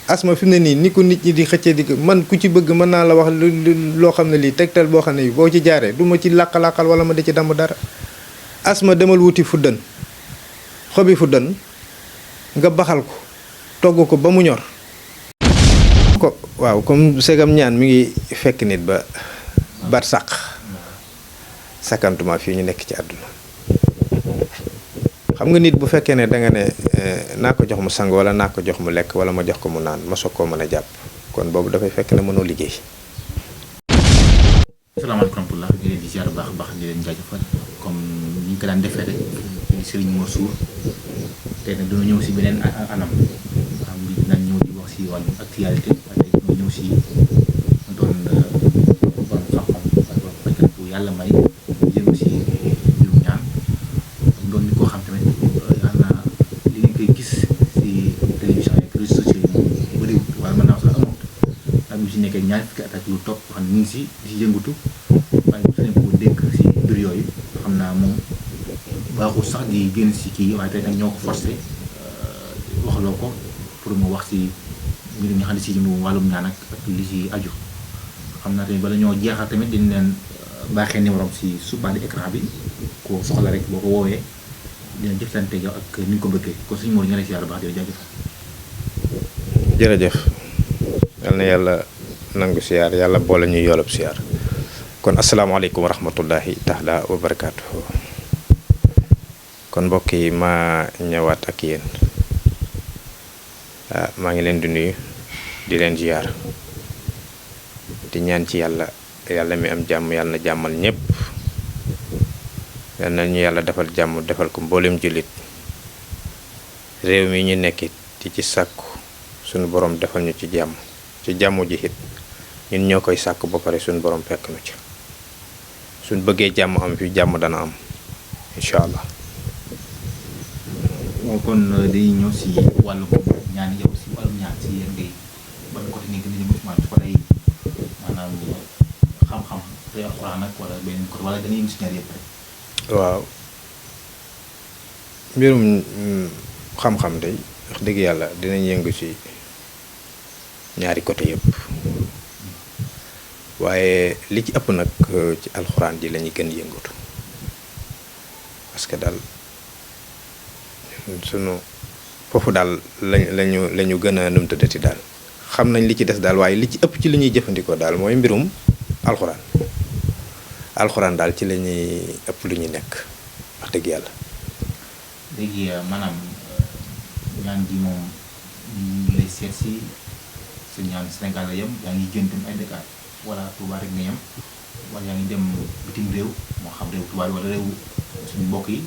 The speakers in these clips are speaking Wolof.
asma fi mu ne nii ni ko nit ñi di xëccee di man ku ci bëgg mën naa la wax loo xam ne lii tegtal boo xam ne boo ci jaaree du ma ci làq-làqal wala ma di ci damm dara. asma demal wuti fuddan xobi fuddan nga baxal ko togg ko ba mu ñor. ko waaw comme segam ñaan mi ngi fekk nit ba barsàq sakantuma fii ñu nekk ci àdduna. xam nga nit bu fekkee ne da nga ne naa ko jox mu sang wala naa ko jox mu lekk wala ma jox ko mu naan ma soog koo mën a jàpp kon boobu dafay fekk ne mënoo liggéey. asalaamaaleykum rahmatulah di leen di ziar bu baax a baax di leen jaajëfal comme ni ñu ko daan defee rek di Serigne Mor Sour tey nag dina ñëw si beneen anam xam nga dinañ ñëw di wax si wàllu actualité waaye dina ñëw si doon borom xam-xam ak borom fajkat bu yàlla may jëm si mbirum ñaan doon nit koo xam tamit yàlla naa li ngeen koy gis si télévision yeeg réseaux sociaux yi moom bëriwul wala mën naa wax sax amut ak ñu si nekkee ñaar fukki at ak lu topp xam ne ñu ngi si di si yëngatu waaye su leen ko dénk si mbir yooyu xam naa moom baaxul sax di génn si kii waaye tey nag ñoo ko forcé waxloo ko pour mu wax si mbir mi nga xam ne si wàllum ñaan ak li si aju xam naa tamit bala ñoo jeexal tamit dañ leen baaxee numéro si subaani écran bi ko soxla rek boo ko woowee dina jëflante yow ak ni ñu ko bëggee kon suñu mor ñu lay siyaar baax di la jaajëfal. jërëjëf yal na yàlla nangu siyaar yàlla boole ñuy yoolab siyaar kon asalaamaaleykum wa rahmatullahi taala wa barakaatuhu. kon mbokk yi ma ñëwaat ak yéen maa ngi leen di nuyu di leen ziyaar di ñaan ci yàlla mi am jàmm yàlla na jàmmal ñépp yal na ñu yàlla defal jàmm defal ko mboolem jullit réew mi ñu nekkit di ci sàkku suñu borom defal ñu ci jàmm ji it ñun ñoo koy sàkku ba pare suñu borom fekk nu ci suñ bëggee jàmm am fi jàmm dana am incha allah. waaw kon dañuy ñëw si wàllu ñaan yow si wàllum ñaan si yéen ngay ban côté nii gën a yëngu ci côté yi maanaam xam-xam day alxuraan nag wala beneen côté wala dañuy yëngu si ñaar yëpp rek. waaw mbirum xam-xam day wax dëgg yàlla dinañ yëngu ci ñaari côté yëpp waaye li ci ëpp nag ci alxuraan ji la ñuy gën yëngatu parce que daal sunu foofu daal lañu gën a num tëddati daal xam nañ li ci des daal waaye li ci ëpp ci li ñuy jëfandikoo daal mooy mbirum alxuraan daal ci la ñuy ëpp lu ñu nekk wax dëgg yàlla. léegi maanaam ñaan gi moom ñu ngi lay seet si sa ñaan Sénégal la yem yaa ngi gën ay Dakar wala Touba rek nga yem wala yaa ngi dem bitim réew moo xam réew Touba wala réew suñu mbokk yi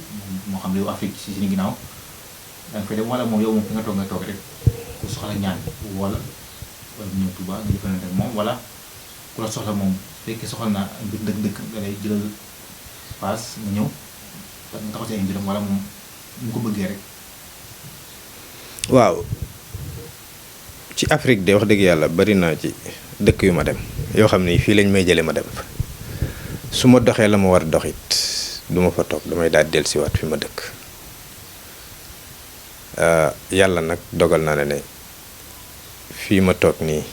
moo xam réew Afrique si suñu ginnaaw da nga fay dem wala moom yow moom fi nga toog rek ku soxla ñaan wala ñëw Touba nga jëfandikoo ak moom wala ku la soxla moom fekkee soxla naa mbir dëkk da ngay jëlal paas nga ñëw nga taxaw si ay mbiram wala moom mu ko bëggee rek. waaw ci Afrique de wax dëgg yàlla bari naa ci dëkk yu ma dem yoo xam ne fii lañ may jëlee ma dem su ma doxee la ma war a doxit du ma fa toog damay daal dellusiwaat fi ma dëkk. yàlla nag dogal na ne fii ma toog nii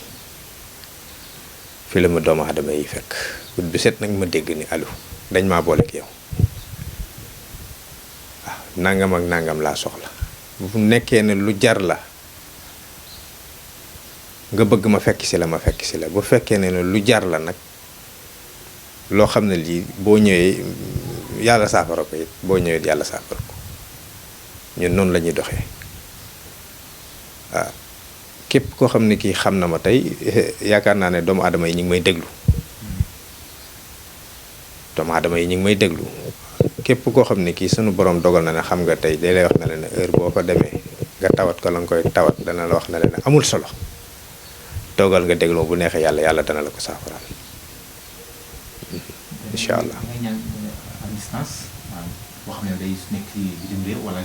fii la ma doomu aadama yi fekk bët bi set nag ma dégg ni alu dañ maa booleeg yow waaw nangam ak nangam laa soxla bu nekkee ne lu jar la nga bëgg ma fekk si la bu fekkee ne lu jar la nag loo xam ne lii boo ñëwee yàlla saafara ko it boo ñëwee yàlla saafara ko ñun noonu la ñuy doxee waaw képp koo xam ne kii xam na ma tey yaakaar naa ne doomu aadama yi ñu ngi may déglu képp koo xam ne kii sunu borom dogal na ne xam nga tey day lay wax na leen ne heure boo fa demee nga tawat ko la nga koy tawat dana la wax na leen amul solo toogal nga déglu bu neexee yàlla dana la ko saafaraal incha allah. boo xam ne day nekk ci bitim réew wala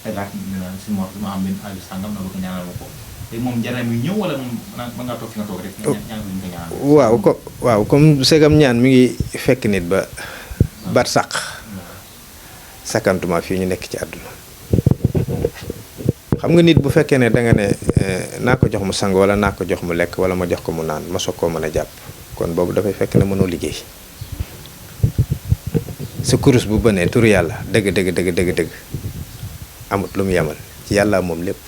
ay laaj si mor ma am benn aju sàngam na bëgg ñaanal ma ko léegi moom jar na muy ñëw wala moom mën ngaa toog fi nga toog rek ñaan ko ñu ko ñaanal. waaw comme segam ñaan mi ngi fekk nit ba barsàq sakantuma fii ñu nekk ci àdduna xam nga nit bu fekkee ne da nga ne naa ko jox mu sang wala naa ko jox mu lekk wala ma jox ko mu naan ma soog koo mën a jàpp kon boobu dafay fekk ne mënoo liggéey sa kurus bu bënee turu yàlla dëgg dëgg dëgg dëgg dëgg amut lu mu yemal ci yàlla moom lépp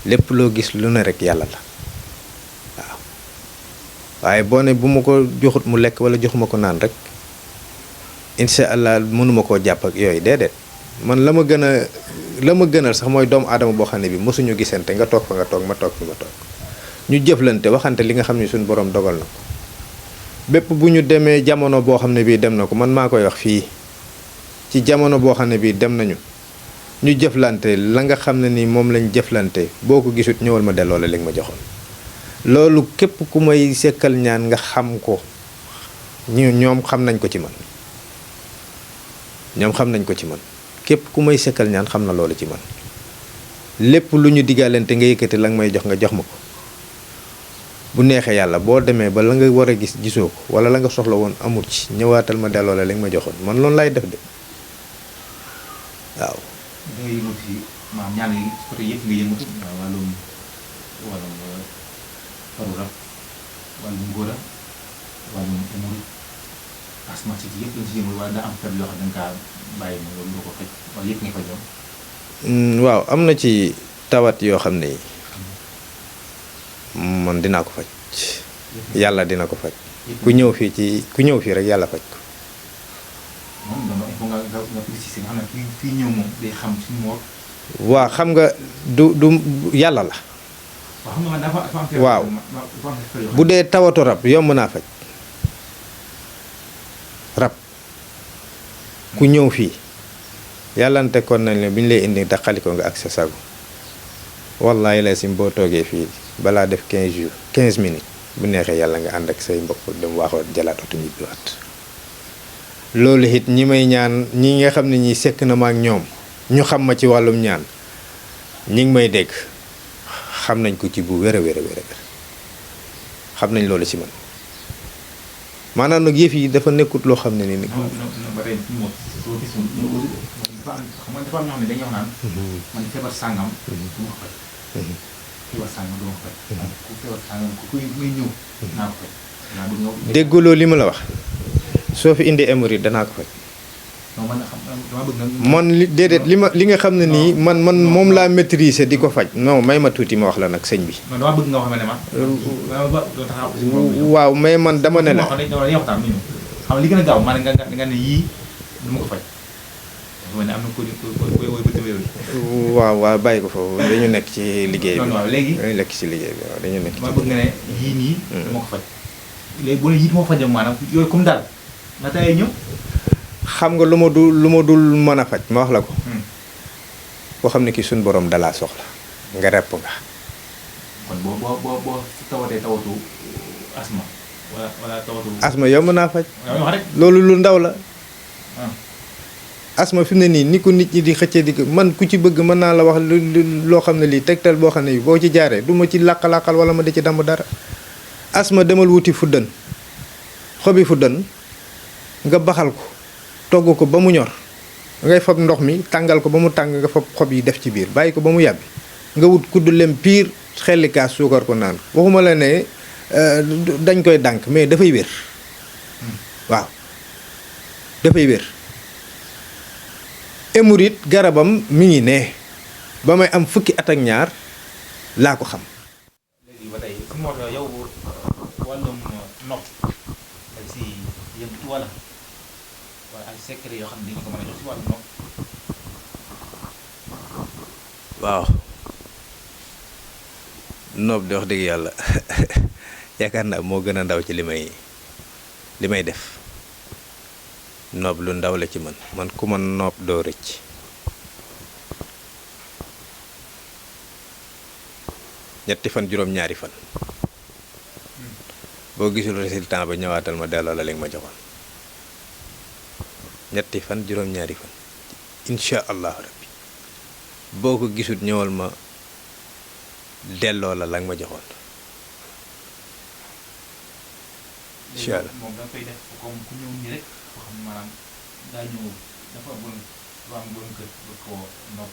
lépp loo gis lu ne rek yàlla la waaw waaye boo ne bu ma ko joxut mu lekk wala joxuma ko naan rek incha allah mënuma koo jàpp ak yooyu déedéet man la ma gënal sax mooy doomu aadama boo xam ne bi mosuñu gisante nga toog fa nga toog ma toog fi ma toog ñu jëflante waxante li nga xam ne suñu borom dogal na ko bépp bu ñu demee jamono boo xam ne bii dem na ko man maa koy wax fii ci jamono boo xam ne bii dem nañu ñu jëflante la nga xam ne ni moom lañ jëflante boo ko gisut ñëwal ma delloo la li nga ma joxoon loolu képp ku may sekkal ñaan nga xam ko ñoom xam nañ ko ci man ñoom xam nañ ko ci man képp ku may sekkal ñaan xam na loolu ci man lépp lu ñu diggalante nga yëkkati la nga may jox nga jox ma ko bu neexee yàlla boo demee ba la nga war a gis gisoo ko wala la nga soxla woon amul ci ñëwaatal ma delloo la li nga ma joxoon man loolu laay def de waaw. da ngay yëngatu si maanaam ñaan yi côté yëpp nga yëngatu wàllum faru rab wàllum ngóora wàllum émori asthmatique yëpp lañ si yëngu wala daa am feebar yoo xam ne da nga kaa bàyyi moom loolu doo ko faj wala yëpp nga fa ñëw. waaw am na ci tawat yoo xam ne man dinaa ko faj yàlla dina ko faj ku ñëw fii rek yàlla faj ko. moom dama il faut nga préciser nga xam ne fii ñëw moom day xam suñu moor. waaw xam nga du yàlla la. waaw xam nga man dafa am feebar. waaw bu dee tawatu rab yomb naa faj rab ku ñëw fii yàllante kon nañ la bi ñu lay indi daqaliko nga ak sa sago wallahi la sim boo toogee fii balaa def 15 jours 15 minutes bu neexee yàlla nga ànd ak say mbokk dem waaxoo jëlaat oto ñibbiwaat loolu it ñi may ñaan ñi nga xam ne ñi sekk na ma ak ñoom ñu xam ma ci wàllum ñaan ñi ngi may dégg xam nañ ko ci bu wér a wér a wér xam nañ loolu ci man maanaam nag yëf yi dafa nekkut loo xam ne ni. ba tey moom soo gisul xam nga dafa am ñoo xam ne dañuy wax naan. man feebar sàngam. du ma ko faj. feebar sàngam du ma ko faj. ku feebar sàngam ku koy muy ñëw. naa ko faj. dégguloo li ma la wax soo fi indi hémorroïde danaa ko faj. man déedéet li nga xam ne nii man moom laa maîtriser di ko faj non may ma tuuti ma wax la nag sëñ bi. man dama bëgg nga wax ne ma. waaw mais man dama ne la. xam li gën a gaaw maanaam nga ne yii du ma ko faj. dafa ne am na waaw bàyyi ko foofu dañu nekk ci liggéey bi. waaw léegi dañu nekk ci liggéey bi waaw dañu nekk ci. ma bëgg nga ne yii nii. du ma ko faj. léegi bu ne yii du ma ko faj maanaam yooyu comme daal na tey ñëw. xam nga lu ma dul mën a faj ma wax la ko. boo xam ne kii suñu borom dalaa soxla nga repp nga. kon boo tawatee tawatu asma wala tawatu. asma yomb naa faj. wax rek. loolu lu ndaw la. asma fi mu ne nii ni ko nit ñi di xëccee di ko man ku ci bëgg mën naa la wax loo xam ne lii tegtal boo xam ne boo ci jaaree du ma ci làq-làqal wala ma di ci damb dara. asma demal wuti fuddan xobi fuddan nga baxal ko. togg ko ba mu ñor ngay fab ndox mi tàngal ko ba mu tàng nga fab xob yi def ci biir bàyyi ko ba mu yàbbi nga wut kudd lem piir xelli kaas suukar ko naan waxuma la ne dañ koy dànk mais dafay wér waaw dafay wér hémorroïde garabam mi ngi ne ba may am fukki at ak ñaar laa ko xam. léegi ba tey su ma yow wàllum nopp dañ si yëngatu wala ay secret yoo xam ne dañu ko mën a jox si wàllu nopp. waaw nopp de wax dëgg yàlla yaakaar naa moo gën a ndaw ci li may def nopp lu ndaw la ci man ku ma nopp doo rëcc. ñetti fan juróom-ñaari fan boo gisul résultat ba ñëwaatal ma delloo la li nga ma joxoon. ñetti fan juróom-ñaari fan incha allahu rabbi boo ko gisut ñëwal ma delloo la nga ma joxoon incha allah. moom da nga koy def comme ku ñëw nii rek koo xam ne maanaam daa ñëw dafa am borom kër ba koo nopp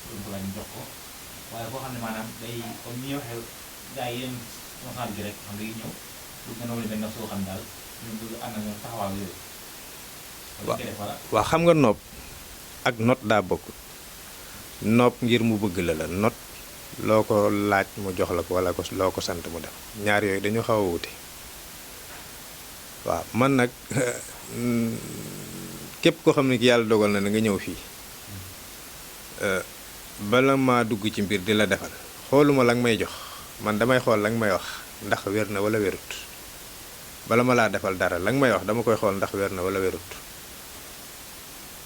loolu ko laaj jox ko waaye koo xam ne maanaam day comme ni ñuy waxee gars yi yéen mosaan bi rek xam nga ñëw bëgg nga noonu benn soo xam daal ñu bëgg ànd ak ñoom taxawaay yooyu. Wa- wala ñu koy def wala. waa xam nga nopp ak not daa bokkut. nopp ngir mu bëgg la not loo ko laaj mu jox la ko wala ko loo ko sant mu def ñaar yooyu dañu xaw a wuute waaw man nag képp koo xam ne ki yàlla dogal na nga ñëw fii bala maa dugg ci mbir di la defal xooluma la nga may jox man damay xool la nga may wax ndax wér na wala wérut bala ma laa defal dara la nga may wax dama koy xool ndax wér na wala wérut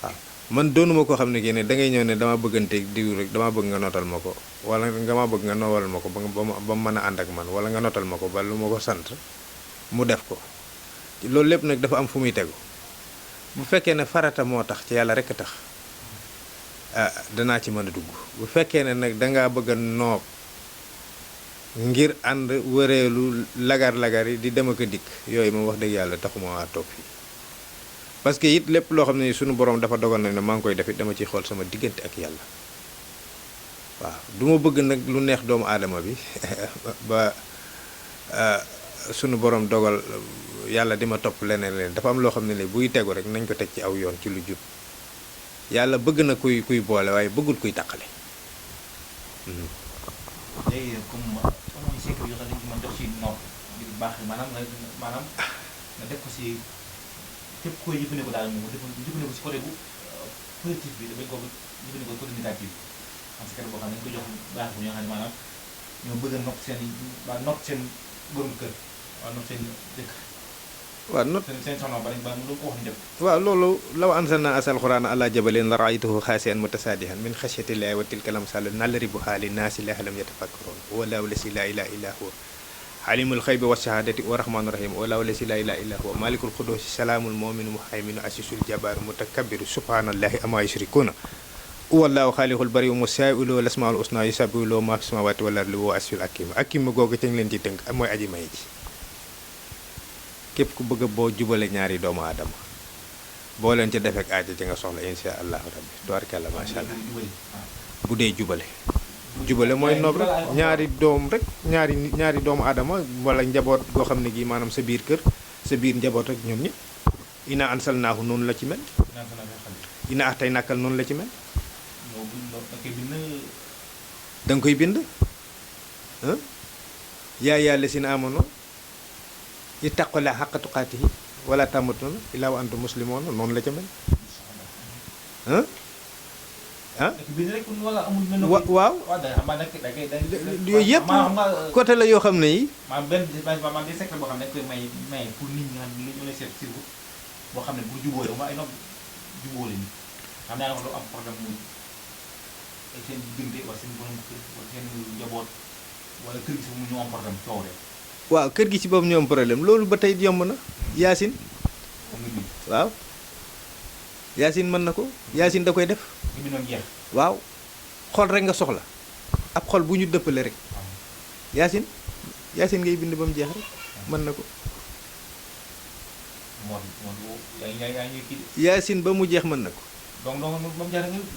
waaw man doonuma koo xam ne kii ne da ngay ñëw ne dama bëgganteeg diw rek dama bëgg nga nootal ma ko wala nga ma bëgg nga noowal ma ko ba mu mën a ànd ak man wala nga nootal ma ko ba lu ma ko sant mu def ko loolu lépp nag dafa am fu muy tegu bu fekkee ne farata moo tax ci yàlla rekk tax danaa ci mën a dugg bu fekkee ne nag dangaa bëgg a noob ngir ànd wëreelu lagar-lagar yi di dem ak a dikk yooyu moom wax dëgg yàlla taxuma waa toog fii parce que it lépp loo xam ne sunu borom dafa dogal na ne maa ngi koy def it dama ciy xool sama diggante ak yàlla waaw du ma bëgg nag lu neex doomu aadama bi ba sunu borom dogal yàlla di ma topp leneen dafa am loo xam ne buy tegu rek nañ ko teg ci aw yoon ci lu jub yàlla bëgg na kuy boole waaye bëggul kuy tàqale. léegi comme mooy secret yoo xam ne dañu mën def si nopp ngir baax maanaam nga def ko si képp koy jëfandikoo daal moom jëfandikoo si côté bu positif bi dañ ko jëfandikoo côté négatif bi parce que boo xam ne dañ ko jox baax bu ñoo xam ne maanaam ñoo bëgg a nopp seen borom kër wala nopp seen dëkk. waaw not seen soxna ba mu doon ko wax ñu def. waaw loolu law anzalna asal qur'ana ala jabalin la ra'aytahu khashi'an mutasaddihan min khashyati llahi wa tilka lamsalu nadribuha linnaasi la'allahum yatafakkarun wallahu la ilaha illa huwa alimul ghaybi wa shahadati wa rahmanur rahim wallahu la ilaha illa huwa malikul quddus salamul mu'minu muhaiminu asisul jabbar mutakabbiru subhanallahi amma yushrikuna wallahu khaliqul bari wa musailu wal asmaul husna yusabbihu lahu ma fis samawati wal ardi wa asyul hakim googu ci leen ci tënk mooy aji may ji képp ku bëgg boo jubale ñaari doomu aadama boo leen ci defek aaja ci nga soxla insha allahu rabbi tubaarkalla macha allah bu dee jubale mooy noob rek ñaari doom rek ñaari doomu aadama wala njaboot goo xam ne gi maanaam sa biir kër sa biir njaboot rek ñoom ñëpp ina ansalnaahu noonu la ci mel ina ax tey nàkkal noonu la ci mel da nga koy bind yaa la si na amono ittaqullaaha haqqa tuqaatihi wala tamutunna illaa wa antum muslimuun noonu la ca mel waaw yooyu yëpp côté la yoo xam ne yi maanaam secret boo xam ne koy may pour nit ñi nga xam ne ñu lay seet si boo xam ne bu jubóole ma ay nopp jubóole ni xam naa lu am problème mu seen diggante wala seen borom kër wala seen njaboot wala kër gi sax mu ñu am problème coow rek. waaw kër gi ci boobu ñoom problème loolu ba tey yomb na yaasin waaw yaasin mën na ko yaasin da koy def waaw xol rek nga soxla ab xol bu ñu dëppale rek yaasin ngay bind ba mu jeex rek mën na ko yaasin ba mu jeex mën na ko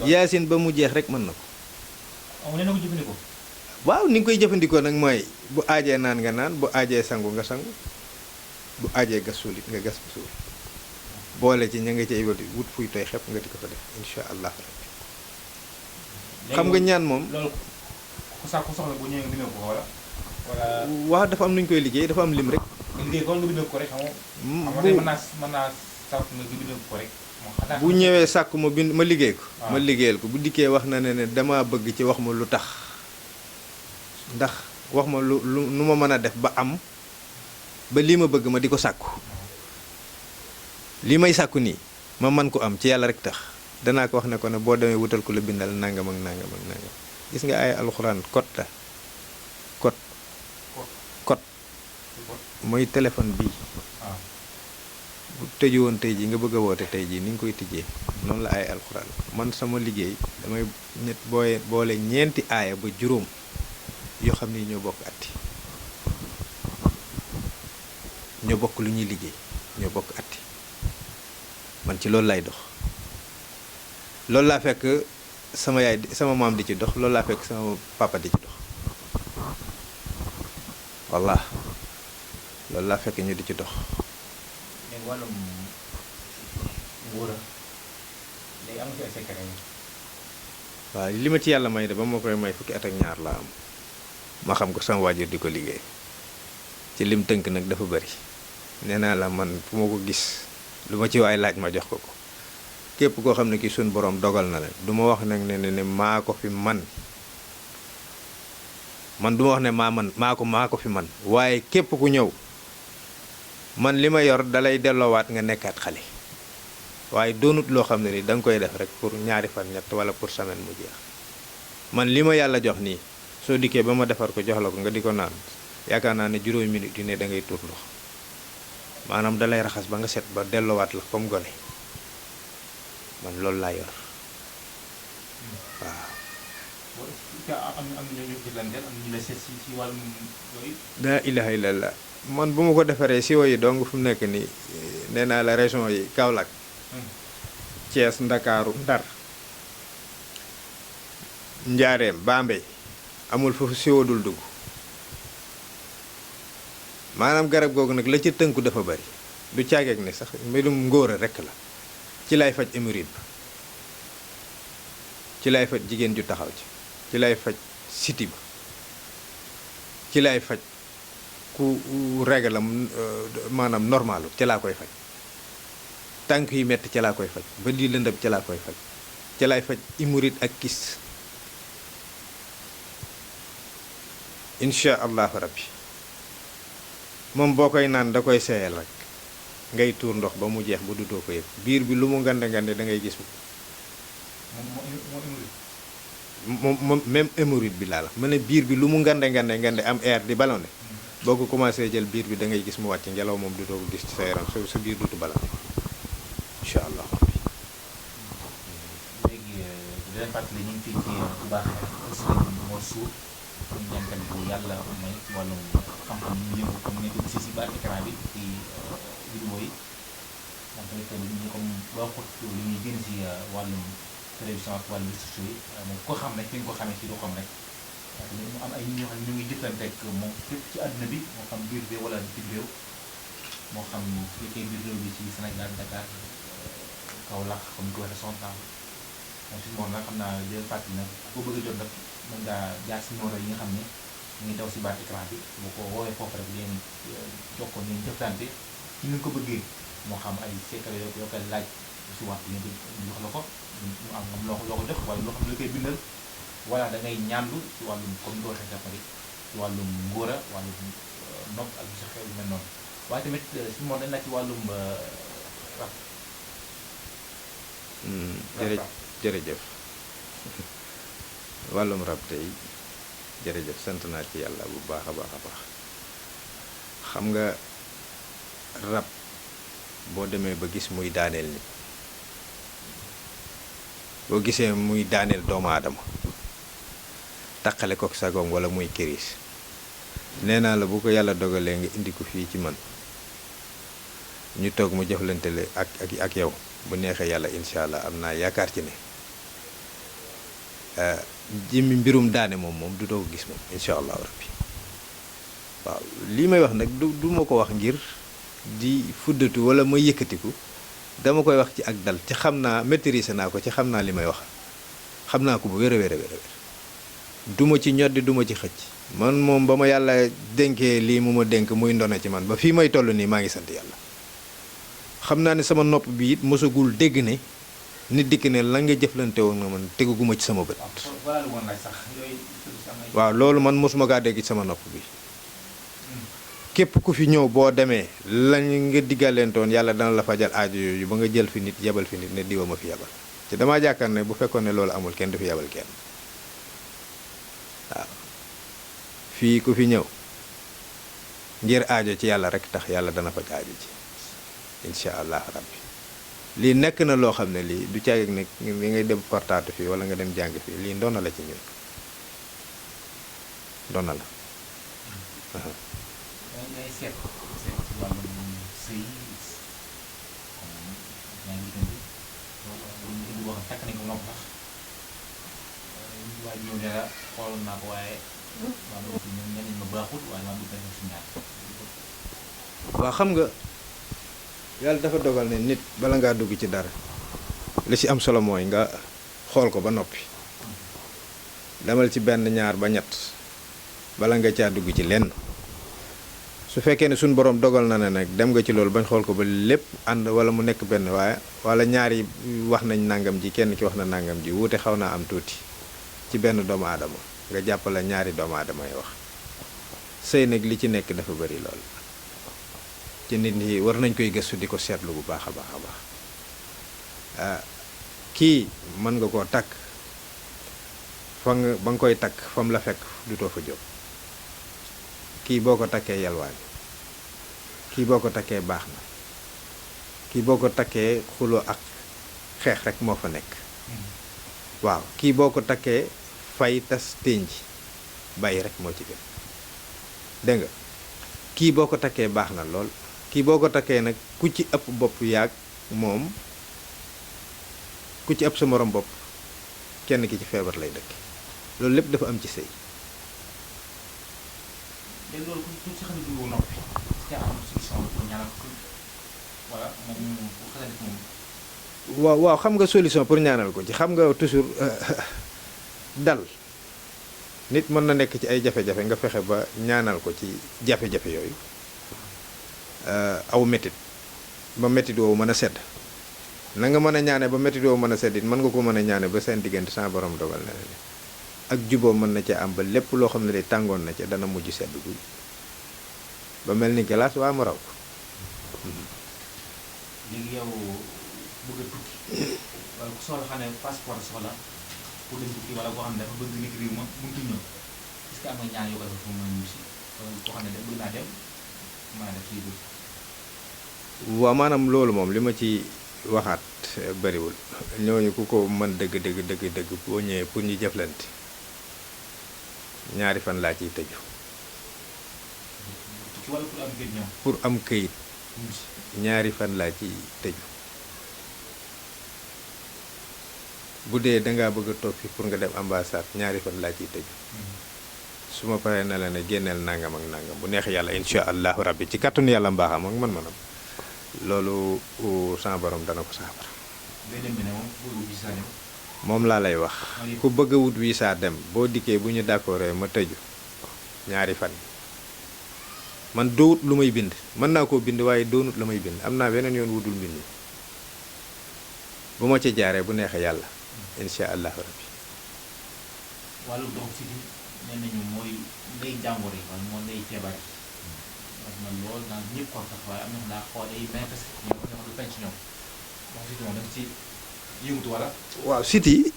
yaasin ba mu jeex rek mën na ko waaw ni nga koy jëfandikoo nag mooy bu aajee naan nga naan bu aajee sangu nga sangu bu aajee gas suul it nga gas ba suul boole ci ña nga cay wut fuy tooy xepp nga di ko fa def insha allah rabbi xam nga ñaan moom loolu ku soxla bu ñëwee nga bindoo ko wala waaw dafa am nu ñu koy liggéey dafa am lim rek nga bindoo ko rek mën naa sàkk nga bindoo ko rek bu ñëwee sàkk ma liggéey ko ma liggéeyal ko bu dikkee wax na ne dama bëgg ci wax ma lu tax ndax wax ma lu nu ma mën a def ba am ba lii ma bëgg ma di ko sàkku lii may sàkku nii ma man ko am ci yàlla rek tax danaa ko wax ne ko ne boo demee wutal ko la bindal nangam ak nangam ak nangam gis nga ay alxuraan code la code mooy téléphone bii bu tëju woon tey jii nga bëgg a woote tey jii ni nga koy tijjee noonu la ay alxuraan man sama liggéey damay boole ñeenti aaya ba juróom yoo xam ne ñoo bokk atti ñoo bokk lu ñuy liggéey ñoo bokk atti man ci loolu lay dox loolu laa fekk sama yaay sama maam di ci dox loolu laa fekk sama papa di ci dox wallah loolu laa fekk ñu di ci dox. mais wàllum ngóora léegi am nga ci ay secret yi. waaw li ma ci yàlla may de ba ma koy may fukki at ak ñaar laa am ma xam ko sama waajur di ko liggéey ci lim tënk nag dafa bari nee naa la man fu ma ko gis lu ma ci waay laaj ma jox ko ko képp koo xam ne kii suñ borom dogal na la du ma wax nag ne maa ko fi man du ma wax ne maa ko fi man waaye képp ku ñëw man li ma yor dalay delloowaat nga nekkaat xale waaye doonut loo xam ne ni da nga koy def rek pour ñaari fan ñett wala pour semaine mu jeex man li ma yàlla jox nii soo dikkee ba ma defar ko jox la ko nga di ko naan yaakaar naa ne juróomi minute yu ne da ngay tuur ndox maanaam dalay raxas ba nga set ba delloowaat la comme gone man loolu laa yor waaw. am ñu jëflanteel am ñu la seet si wàllum yooyu. daa ilaha illallah man bu ma ko defaree siwo yi dong fu mu nekk nii nee naa la région yi Kaolack Thiès Ndakaaru Ndar Njaareem Bambey amul foofu siwo dul dugg maanaam garab googu nag la ci tënku dafa bari du caageeg ne sax mbirum ngóora rekk la ci lay faj hémorroïde ba ci lay faj jigéen ju taxaw ci lay faj siti ba ci lay faj ku régalam maanaam normalu ci laa koy faj tànk yi metti ci laa koy faj ba lii lëndëm ci laa koy faj ci lay faj hémorroïde ak kyste incha allahu rabbi moom boo koy naan da koy seeyal rek ngay tuur ndox ba mu jeex ba dutoo ko yëg biir bi lu mu ngande ngande da ngay gis moom même hémorroïde bi laa la ma ne biir bi lu mu ngande ngande am air di ballonné boo ko commencé jël biir bi da ngay gis mu wàcc ngelaw moom dutoo ko gis ci sa yaram sa biir dutu ballonné incha allah. léegi di leen fàttali ñu ngi fii ci bu baax Serigne Mor Sour ñu jànkat bu yàlla may ci wàllum xam-xam ñu yëngu comme ni ko gisee si bas écran bi ci vidéo yi moom tamit ñu comme boo ko li ñuy génn si wàllum télévision ak wàllum réseaux sociaux yi moom ko xam rek fi nga ko xamee ci du xam rek parce que mu am ay nit ñoo xam ne ñu ngi jëflanteeg moom fépp ci àdduna bi moo xam biir réew wala biir réew moo xam su fekkee biir réew bi ci Sénégal Dakar Kaolack comme ni ko waxee Sontan moom si moom nag xam naa di leen fàttali nag boo bëgg a jot nag mën ngaa jaar si numéro yi nga xam ne ñu ngi daw si baat écran bi boo ko woowee foofu rek leen jokkoo ngeen jëflante ci ni nga ko bëggee moo xam ay secret yoo koy laaj si waxtu ñu jox la ko mu am nga loo ko jox wala loo xam ne la koy bindal wala da ngay ñaanlu ci wàllum comme ni ko waxee sax ci wàllum ngóora wàllum nopp ak sa xew yu mel noonu waaye tamit si moom dañ la ci wàllum rab. jërëjëf wàllum rab tey jërëjëf sant naa ci yàlla bu baax a baax a baax xam nga rab boo demee ba gis muy daaneel nit boo gisee muy daaneel doomu aadama taqale ko sagoom wala muy kiris nee naa la bu ko yàlla dogalee nga indi ko fii ci man ñu toog mu jëflantele ak yow bu neexee yàlla incha allah am naa yaakaar ci ne jëmmi mbirum daane moom du doo ko gis moom incha allahu rabbi waaw lii may wax nag du ma ko wax ngir di fuddatu wala ma yëkkatiku dama koy wax ci ak dal ci xam naa maîtriser naa ko ci xam naa li may wax xam naa ko bu wér a wér du ma ci ñoddi du ma ci xëcc man moom ba ma yàlla dénkee lii mu ma dénk muy ndone ci man ba fii may toll nii maa ngi sant yàlla xam naa ne sama nopp bi it mosagul dégg ne nit dikk ne la nga jëflante woon nga man tegaguma ci sama bët. waaw loolu man mosuma kaa dégg ci sama nopp bi képp ku fi ñëw boo demee lañ nga diggalentoon yàlla dana la fajal aajo yooyu ba nga jël fi nit yebal fi nit ne diwa ma fi yebal te damaa jàkkaar ne bu fekkoon ne loolu amul kenn du fi yebal kenn waaw fii ku fi ñëw ngir aajo ci yàlla rek tax yàlla dana faj aajo ci incha allah rabbi lii nekk na loo xam ne lii du caagig ne li ngay dem portaatu fii wala nga dem jàng fii lii ndoona la ci ñun ndoona la ngay seet ci wàllum sëy yaa ngi indi boo xam takk nañ ko nopp sax waaye ñëw ne la xooloon naa ko waaye waa ma ci ñoom ñeneen ma baaxul waaye maa bëgg na si ñaar waaw xam nga yàlla dafa dogal ne nit bala ngaa dugg ci dara li ci am solo mooy nga xool ko ba noppi demal ci benn ñaar ba ñett bala nga caa dugg ci lenn su fekkee ne suñ borom dogal na ne nag dem nga ci loolu bañ xool ko ba lépp ànd wala mu nekk benn waaye wala ñaar yi wax nañ nangam ji kenn ki wax na nangam ji wuute xaw naa am tuuti ci benn doomu aadama nga jàppale ñaari doomu aadama yi wax sëy nag li ci nekk dafa bari lool ci nit ñi war nañ koy gëstu di ko seetlu bu baax a baax a baax kii mën nga koo takk fa nga ba nga koy takk fa mu la fekk dutoo fa jóg kii boo ko takkee yalwaan kii boo ko takkee baax na kii boo ko takkee xuloo ak xeex rek moo fa nekk waaw kii boo ko takkee fay tas ténj bàyyi rek moo ci gën dégg nga kii boo ko takkee baax na lool kii boo ko takkee nag ku ci ëpp bopp yaag moom ku ci ëpp sa morom bopp kenn ki ci feebar lay dëkk loolu lépp dafa am ci sëy léegi loolu ku ci xam ne du noppi est-ce que am solution pour ñaanal ko wala moom bu xasee def moom waaw waaw xam nga solution pour ñaanal ko ci xam nga toujours dal nit mën na nekk ci ay jafe-jafe nga fexe ba ñaanal ko ci jafe-jafe yooyu aw métit ba métit woowu mën a sedd na nga mën a ñaane ba métit woowu mën a sedd it mën nga ko mën a ñaane ba seen diggante sa borom dogal na ne ak juboo mën na ca am ba lépp loo xam ne de tàngoon na ca dana mujj sedd guy ba mel ni galaas waa mu raw ko léegi yow bëgg a tukki wala ku soxla xam ne passeport soxla pour dem tukki wala koo xam ne dafa bëgg nekk réew ma mënut a ñëw est-ce que am nga ñaan yoo ko def pour mën a ñibbi si wala koo xam ne de bëgg naa dem maa def fii dul waaw maanaam loolu moom li ma ci waxaat bariwul ñooñu ku ko mën dëgg dëgg dëgg dëgg boo ñëwee pour ñu jëflante ñaari fan laa ciy tëju tukki wala pour am kër ñoom pour am këyit ñibbi si ñaari fan laa ciy tëju bu dee dangaa bëgg a toog fi pour nga dem ambassade ñaari fan laa ciy tëju su ma paree na la ne génneel nangam ak nangam bu neex yàlla incha allahu rabbi ci kàttanu yàlla mbaaxam ak man-manam loolu sama borom dana ko saafara ngay dem bi ne moom pour visa dem moom laa lay wax ku bëgg a wut visa dem boo dikkee bu ñu d'accordé ma tëju ñaari fan man doowut lu may bind mën naa koo bind waaye doonut la may bind am naa beneen yoon wudul mbind bu ma ci jaaree bu neexee yàlla incha allahu rabbi wàllu dox si di nee nañu mooy ndey jàngoro yi wala moo ndey feebar yi wax na lool naan ñëpp ko tax waaye am na daa xool day manifesté ñoom ñoo xam ne penc ñoom dox si di moom dañ ci yëngutu wala waaw siti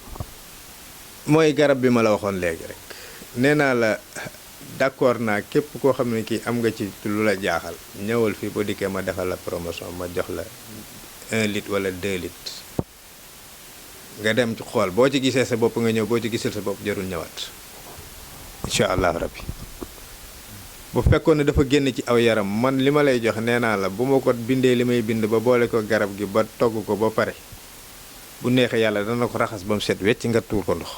mooy garab bi ma la waxoon léegi rek nee naa la d'accord naa képp koo xam ne kii am nga ci lu la jaaxal ñëwal fii boo dikkee ma defal la promotion ma jox la 1 litre wala 2 litres nga dem ci xool boo ci gisee sa bopp nga ñëw boo ci gisul sa bopp jarul ñëwaat incha allahu rabbi bu fekkoon ne dafa génn ci aw yaram man li ma lay jox nee naa la bu ma ko bindee li may bind ba boole ko garab gi ba togg ko ba pare bu neexee yàlla dana ko raxas ba mu set wecc nga tuur ko ndox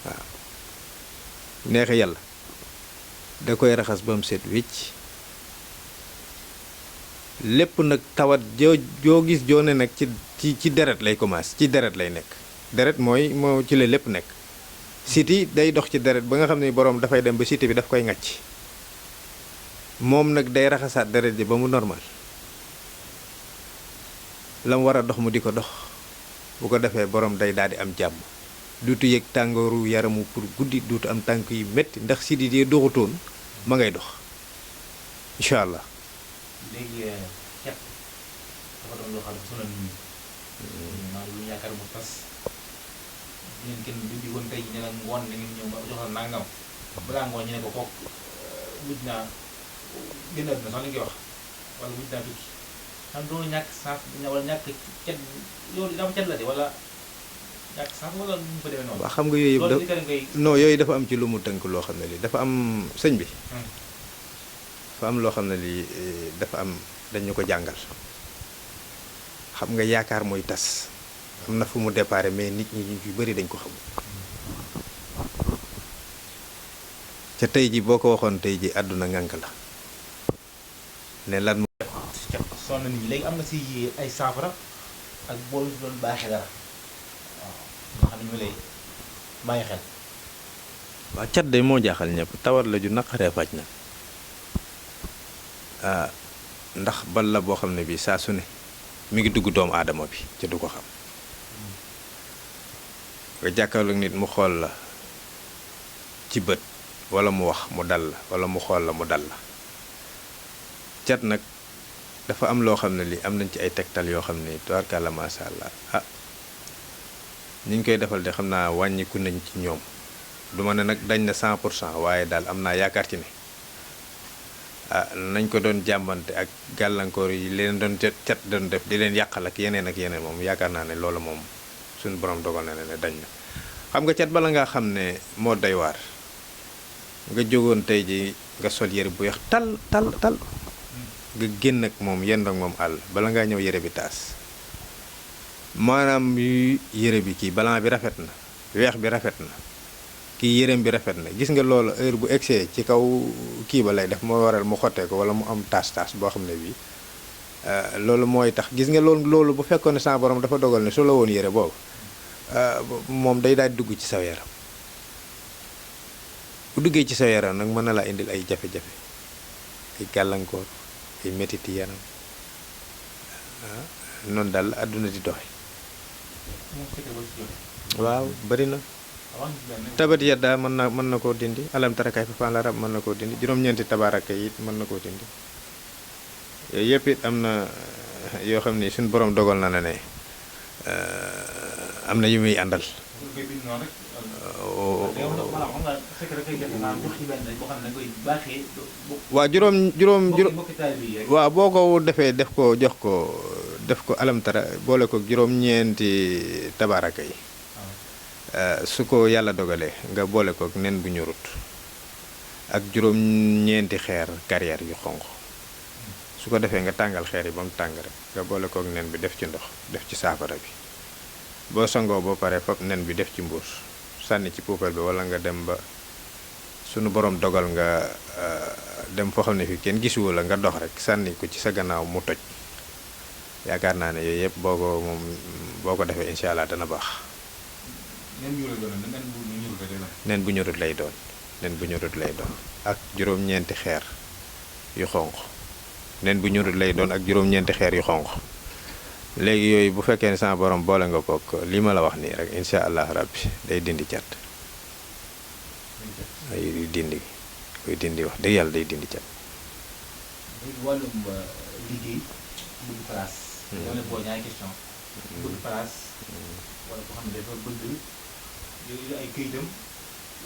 waaw neexee yàlla da koy raxas ba mu set wecc lépp nag tawat joo gis joone nag ci deret lay commencé ci deret lay nekk deret mooy moo ci la lépp nekk siti day dox ci deret ba nga xam ne boroom dafay dem ba siti bi daf koy ŋàcc moom nag day raxasaat deret ji ba mu normal la mu war a dox mu di ko dox bu ko defee boroom day daal di am jàmm duutu yëg tàngooru yaramu pour guddi duutu am tànk yu métti ndax siti yi doxutoon ma ngay dox incha allah léegi cet dafa doon loo xam ne sonal nit ñi maa lu yaakaar mu tas ngeen kenn bindi woon tey ne la ngoon da ngeen ñëw ba joxal nangam balaa ngoon ñu ne ko kook mujj naa génn àdduna sax li ngay wax wala mujj naa tukki xam doo ñàkk saaf wala ñàkk cet loolu dama cet la de wala ñàkk saaf wala nu mu fa demee noonu waa xam nga yooyu loolu yëpp li ka ngay non yooyu dafa am ci lu mu tënk loo xam ne lii dafa am sëñ bi dafa am loo xam ne lii dafa am dañu ko jàngal xam nga yaakaar mooy tas am na fu mu déparé mais nit ñi ñu bari dañ ko xamul ca tey ji boo ko waxoon tey ji àdduna ngànk la ne lan moo cat sonn nit ñi léegi am nga si ay saafara ak bool doon baaxee dara waaw nga xam ne ñu lay bàyyi xel. waaw cat de moo jaaxal ñëpp tawat la ju naqaree faj na ndax bal la boo xam ne bii saa su ne mi ngi dugg doomu aadama bi ca du ko xam nga jàkkaarloog nit mu xool la ci bët wala mu wax mu dal la wala mu xool la mu dal la cat nag dafa am loo xam ne lii am nañ ci ay tegtal yoo xam ne tubaarkàlla macha allah ñi ñu koy defal de xam naa wàññiku nañ ci ñoom du ma ne nag dañ na 100% waaye daal am naa yaakaar ci ne nañ ko doon jàmbante ak gàllankoor yi leen doon cat doon def di leen yàqal ak yeneen moom yaakaar naa ne loolu moom suñu borom dogal na ne dañ na xam nga cat bala ngaa xam ne moo doy waar nga jógoon tey ji nga sol yére bu weex tal nga génn ak moom yend ak moom àll bala ngaa ñëw yére bi taas maanaam yére bi kii balan bi rafet na weex bi rafet na kii yéreem bi rafet na gis nga loolu heure bu egsee ci kaw kii ba lay def moo waral mu xottee ko wala mu am taas boo xam ne bii loolu mooy tax gis nga loolu bu fekkoon ne sa borom dafa dogal ne su la woon yére boobu moom day daal dugg ci saw yaram bu duggee ci saw yaram nag mën na laa indil ay jafe-jafe ay gàllankoor ay metiti yaram noonu daal àdduna di doxe waaw bari na tabat yadda mën na koo dindi alam tara kayfa fa'ala rabbuka mën na koo dindi juróom-ñeenti tabaaraka yi it mën na koo dindi yooyu yëpp it am na yoo xam ne suñu borom dogal na ne am na yu muy àndal waaw waaw boo ko defee def ko alam tara boole ko juróom-ñeenti tabaaraka yi su ko yàlla dogalee nga boole ko nen bu ñorut ak juróom-ñeenti xeer carrière yu xonq su ko defee nga tàngal xeer yi ba mu tàng rek nga boole ko nen bi def ci ndox def ci saafara bi boo sangoo ba pare fab nen bi def ci mbuus sànni ci poubelle bi wala nga dem ba sunu borom dogal nga dem foo xam ne fii kenn gisuwu la nga dox rek sànni ko ci sa gannaaw mu toj yaakaar naa ne yooyu yëpp boo ko defee incha allah dana baax. nen bu ñorut lay doon ak juróom-ñeenti xeer yu xonq nen bu ñorut lay doon ak juróom-ñeenti xeer yu xonq léegi yooyu bu fekkee ne sama borom boole nga kook lii ma la wax nii rek incha allah rabbi day dindi cat ay dindi wax dëgg yàlla day dindi cat. wàllum liggéey bëgg place. wala boo ñaari question bëgg place wala koo xam ne dafa bëgg yooyu ay këyitam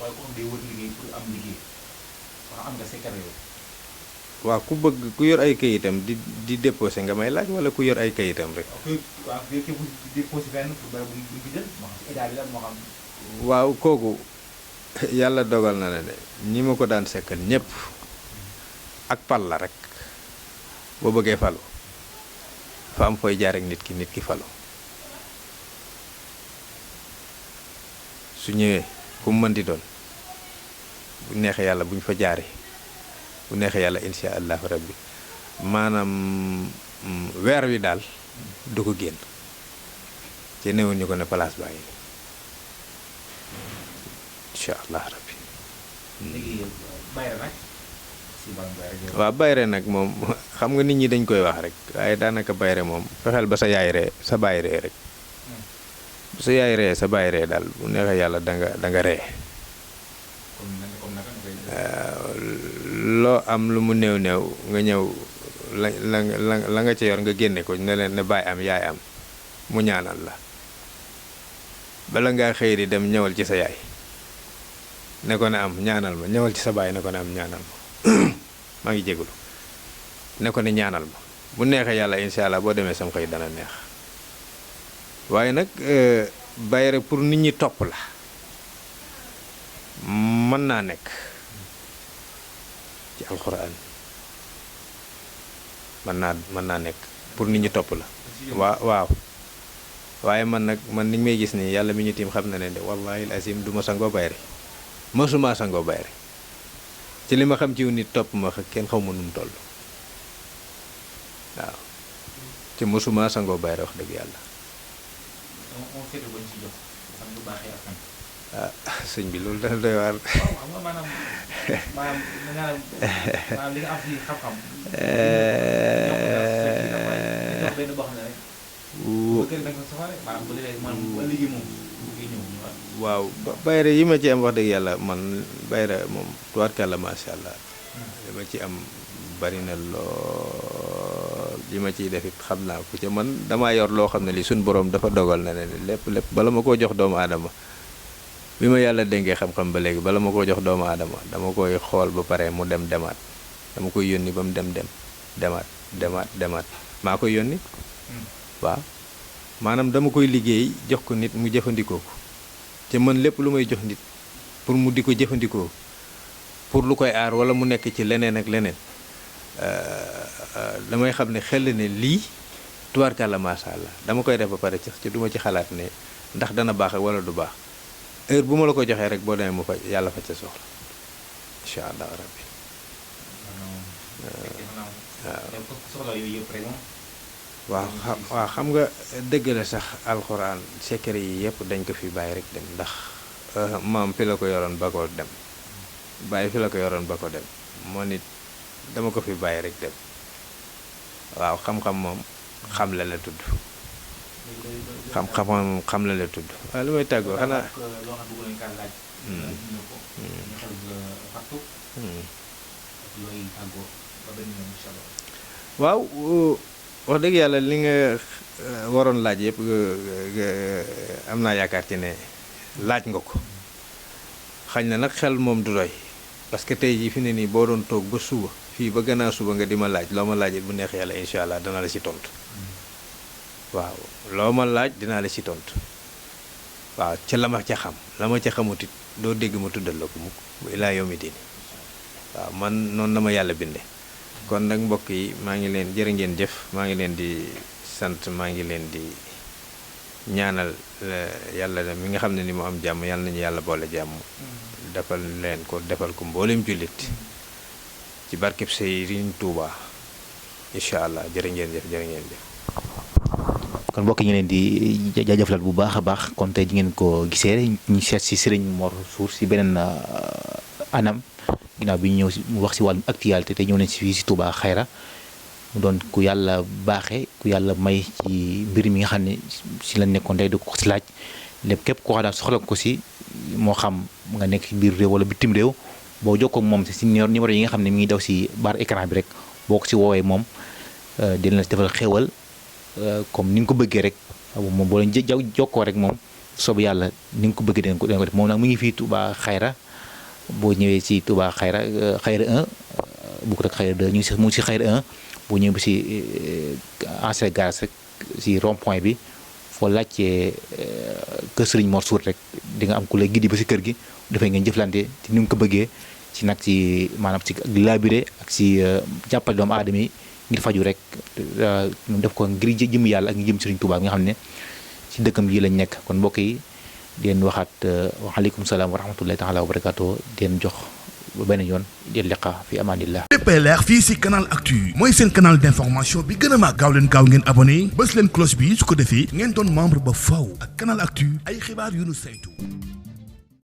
wala koo xam ne day wër liggéey pour am liggéey wax am nga secret yooyu. waaw ku bëgg ku yor ay këyitam di déposé nga may laaj wala ku yor ay këyitam rek. waaw kay bu déposé benn pour bu ñu jël moo xam si état bi la moo xam. waaw kooku yàlla dogal na ne ñi ma ko daan sekkal ñëpp ak pal la rek boo bëggee falu fa am fooy jaar ak nit ki falu su ñëwee fu mu mën di doon bu neexee yàlla bu ñu fa jaaree bu neexee yàlla insha allahu rabbi maanaam weer wi daal du ko génn ci néewoon ñu ko ne place baa ngi insha allah rabbi. léegi bayre nag waaw bayre nag moom xam nga nit ñi dañ koy wax rek waaye daanaka bayre moom fexeel ba sa yaay ree sa baay ree rek bu sa yaay ree sa baay ree daal bu neexee yàlla da nga ree loo am lu mu néew nga ñëw la nga ca yor nga génne ko ne leen ne baay am yaay am mu ñaanal la bala ngaa xëy di dem ñëwal ci sa yaay ne ko ne am ñaanal ma ñëwal ci sa baay ne ko ne am ñaanal ma maa ngi jégalu ne ko ne ñaanal ma bu neexee yàlla incha allah boo demee sam xëy dana neex waaye nag bayre pour nit ñi topp la mën naa nekk ci alxuraan mën naa nekk pour nit ñi topp la waaw waaye man nag man niñ may gis nii yàlla mi ñu tiim xam na ne de wallahi azim du ma sangoo bayre mësuma sangoo bayre ci li ma xam ci nit topp ma kenn xaw ma nu mu toll waaw te mësuma sangoo bayre wax dëgg yàlla. ah sëñ bi loolu dana doy waar. waaw xam nga maanaam li nga am ci xam-xam. benn boo xam ne rek. waaw bayre yi ma ci am wax dëgg yàlla man bayre moom tubaarkàlla macha allah. li ma ci am bari na lool li ma ciy def it xam naa ko ca man damaa yor loo xam ne li suñ borom dafa dogal na ne lépp bala ma koo jox doomu aadama. bi ma yàlla dénkee xam-xam ba léegi bala ma ko jox doomu aadama dama koy xool ba pare mu dem demaat dama koy yónni ba mu demaat maa koy yónni waaw maanaam dama koy liggéey jox ko nit mu jëfandikoo ko te man lépp lu may jox nit pour mu di ko jëfandikoo pour lu koy aar wala mu nekk ci leneen ak leneen damay xam ne xel ne lii tubaarkàlla macha allah dama koy def ba pare ci duma ci xalaat ne ndax dana baax wala du baax. heure bu ma la ko joxee rek boo demee mu fa yàlla fa ca soxla incha allah rabbi waaw xam nga dëgg la sax alxuraan secret yi yëpp dañ ko fi bàyyi rek dem ndax maam fi la ko yoroon ba ko dem bàyyi fi la ko yoroon ba ko dem moo nit dama ko fi bàyyi rek dem waaw xam-xam moom xam la tudd xam la tudd waaw lu may tàggoo xanaa waaw wax dëgg yàlla li nga waroon laaj yëpp am naa yaakaar ci ne laaj nga ko xañ na nag xel moom du doy parce que tey jii fi ne nii boo doon toog ba suba fii ba gannaaw suba nga di ma laaj loo ma laaj it bu neex yàlla incha allah dana la ci tontu waaw loo ma laaj dinaa la ci tontu waaw ca la ma ca xam la ma ca xamut it doo dégg ma tuddal la ko mukk ba ilaa yawmi diin waaw man noonu la ma yàlla binde kon nag mbokk yi maa ngi leen jërë ngeen jëf maa ngi leen di sant maa ngi leen di ñaanal yàlla mi nga xam ne ni mu am jàmm yàlla nañu yàlla boole jàmm defal leen ko defal ko mboolem jullit ci barkeb Sëriñ Tuuba incha allah jërë ngeen jëf jërë ngeen jëf. kon mbokk yi ñu leen di jaajëfal bu baax a baax kon tey ji ngeen ko gisee ñu seet si Serigne Mor Sour si beneen anam ginnaaw bi ñu ñëw si mu wax si wàllum actualité te ñëw nañ si fii si Touba Xayra mu doon ku yàlla baaxee ku yàlla may ci mbir mi nga xam ne si la nekkoon day du ko si laaj lépp képp koo xam daal soxla ko si moo xam nga nekk ci biir réew wala bitim réew boo jokkoo ak moom si numéro yi nga xam ne mi ngi daw si barre écran bi rek boo ko si woowee moom dina la si defal xéewal comme ni nga ko bëggee rek moom boo leen jokkoo rek moom soobu yàlla ni nga ko bëggee dina ko def moom nag mu ngi fii Touba Xayra boo ñëwee si Touba Xayra Xayra 1 bu ko rek Xayra 2 mu ngi si Xayra 1 boo ñëwee ba si ancien garage rek si rond point bi foo laajtee kër Serigne Mor Sour rek di nga am ku lay giddi ba si kër gi dafay ngeen jëflante ci ni nga ko bëggee ci nag ci maanaam ci labiré ak si jàppale doomu aadama yi ngir faju rek ñu def ko ngir jëm yàlla ak ngi jëm Serigne Touba bi nga xam ne ci dëkkam yi lañ nekk kon mbokk yi di leen waxaat waaleykum salaam wa rahmatullahi taala wa barakaatu di leen jox ba benn yoon di liqa fi amanillah. léppay leer fii si Canal Actu mooy seen canal d'information bi gën a mag gaaw leen ngeen abonné bës leen cloche bi su ko defee ngeen doon membre ba faw ak Canal Actu ay xibaar yu nu saytu.